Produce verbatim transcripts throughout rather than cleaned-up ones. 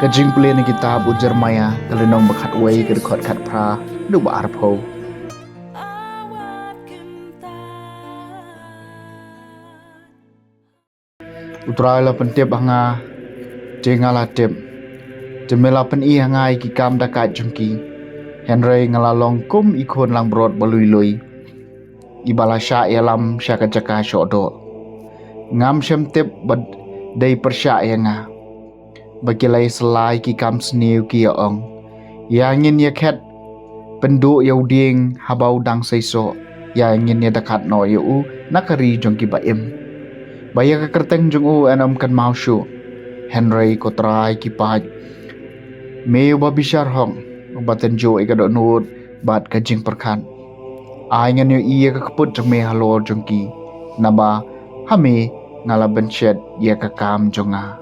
Ka jingpule na kitab u Jeremiah, ka lynnong ba khatwei, ka dkhot khatphra haduh ba arphew. U Trai la pyntip ha nga, te nga la tip. Te me la pyni ha nga ïa ki kam da kait jong ki. Hynrei nga la long kum i khun langbrot ba lui lui, i ba la shah ïalam sha ka jaka shoh doh. Ngam shym tip ba dei pyrshah ïa nga, ba ki la ïa sylai ki kam sniew, ki ïa ong, ïa ngin ïa khet pynduh ïa u dieng haba u dang seisoh, ïa ngin ïa dakhat noh ïa u na ka ri jong ki ba im, ba ïa ka kyrteng jong u yn ym kynmaw shuh. Hynrei ko Trai ki paid, me u ba bishar hok, u ba tynjuh ïa ka dohnud bad ka jingpyrkhat, ai ngan ïohi ïa ka kput jong me halor jong ki, naba ha me nga la bynshet ïa ka kam jong nga.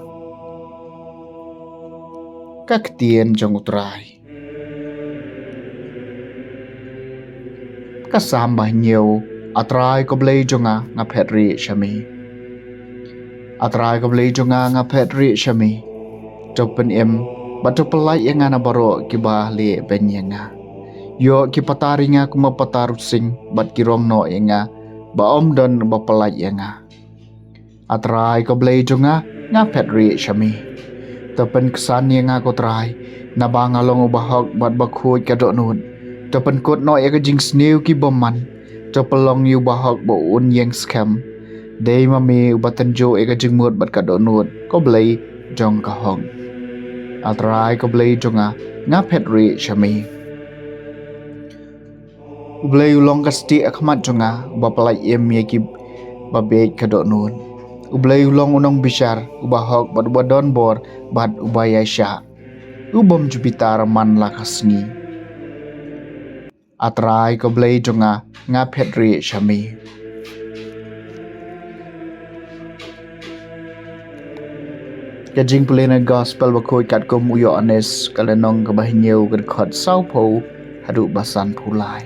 Ka ktien jong u Trai. Ka Salm ba hynñiew. A Trai ko Blei jong nga, nga phet rieh sha me. A Trai ko Blei jong nga, nga phet rieh sha me. To pynim bad to pyllait ïa nga na baroh ki ba leh beiñ ïa nga. Ïoh ki patar ïa nga kum ba patar u sing, bad ki rong noh ïa nga, ba ym don ba pyllait ïa nga. A Trai ko Blei jong nga, nga phet rieh sha me. To pynksan ïa nga ko Trai, naba nga long u ba hok bad ba khuid ka dohnud. To pynkut noh ïa ka jingsniew ki bymman. To pynlong ïa u ba hok ba un ïeng skhem. Dei ma me u ba tynjuh ïa ka jingmut bad ka dohnud, ko Blei jong ka hok. A Trai ko Blei jong nga, nga phet rieh sha me. U Blei u long ka stieh ha khmat jong nga, u ba pyllait im ïa ki ba bieit ka dohnud. U Blei u long u nongbishar u ba hok bad u ba don bor bad u ba ïaishah, u bym ju bitar man la ka sngi. A Trai ko Blei jong nga, nga phet rieh sha me. Ka jingpule na gospel ba khuid katkum u Ïoannis, ka lynnong ka ba hynñiew, ka dkhot sawphew haduh ba sanphew lai.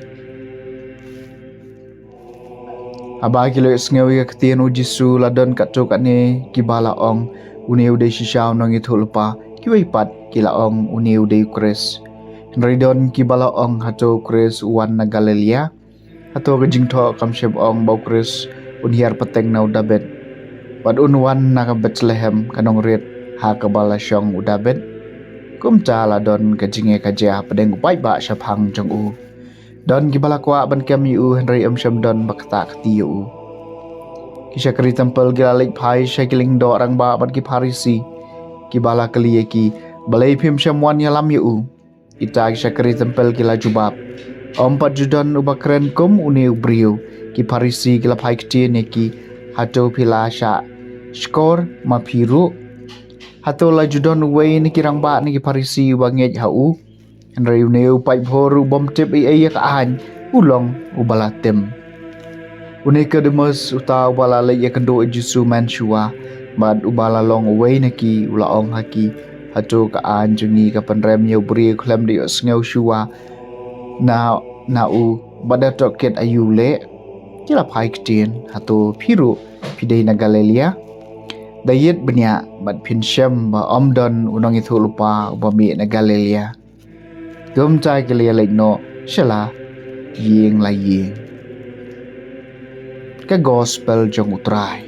Haba ki la ïohsngew ïa ka ktien u Jisu, la don katto katne ki ba la ong, une u dei shisha u nongïathuhlypa. Kiwei pat ki la ong, une u dei u Khrist. Hynrei don ki ba la ong, hato u Khrist u wan na Galilaïa? Hato ka jingthoh kam shym ong ba u Khrist un hiar pateng na u Dabid, bad un wan na ka Bethlehem, ka nongrit ha ka ba la shong u Dabid? Kumta la don ka jingïakajia hapdeng u paidbah shaphang jong u. Don ki ba la kwah ban kem ïa u, hynrei ym shym don ba ktah kti ïa u. Ki shakri templ ki la leit phai sha ki lyngdoh rangbah bad ki Pharisi, ki ba la kylli ïa ki, balei phim shym wan ïalam ïa u? Kita ki shakri templ ki la jubab, ym pat ju don u ba kren kum une u briew. Ki Pharisi ki la phai ktien ïa ki, hato phi la shah shkor ma phi ruh? Hato la ju don uwei na ki rangbah na ki Pharisi u ba ngeit ha u? Hynrei une u paidbah ruh bym tip ei ei ïa ka aiñ, u long u ba la tim. Une Nikodemus, uta u ba la leit ïakynduh ïa u Jisu mynshuwa, bad u ba la long uwei na ki, u la ong ha ki, hato ka aiñ jong ngi ka pynrem ïa u briew khlem da ïohsngew shuwa na, na u, bad da tohkit aïu leh? Ki la phai ktien, hato phi ruh phi dei na Galilaïa? Da ïit bniah bad phin shem ba ym don u nongïathuhlypa u ba mih na Galilaïa. Kumta ki la ïaleit noh sha la ïing la ïing. Ka gospel jong u Trai.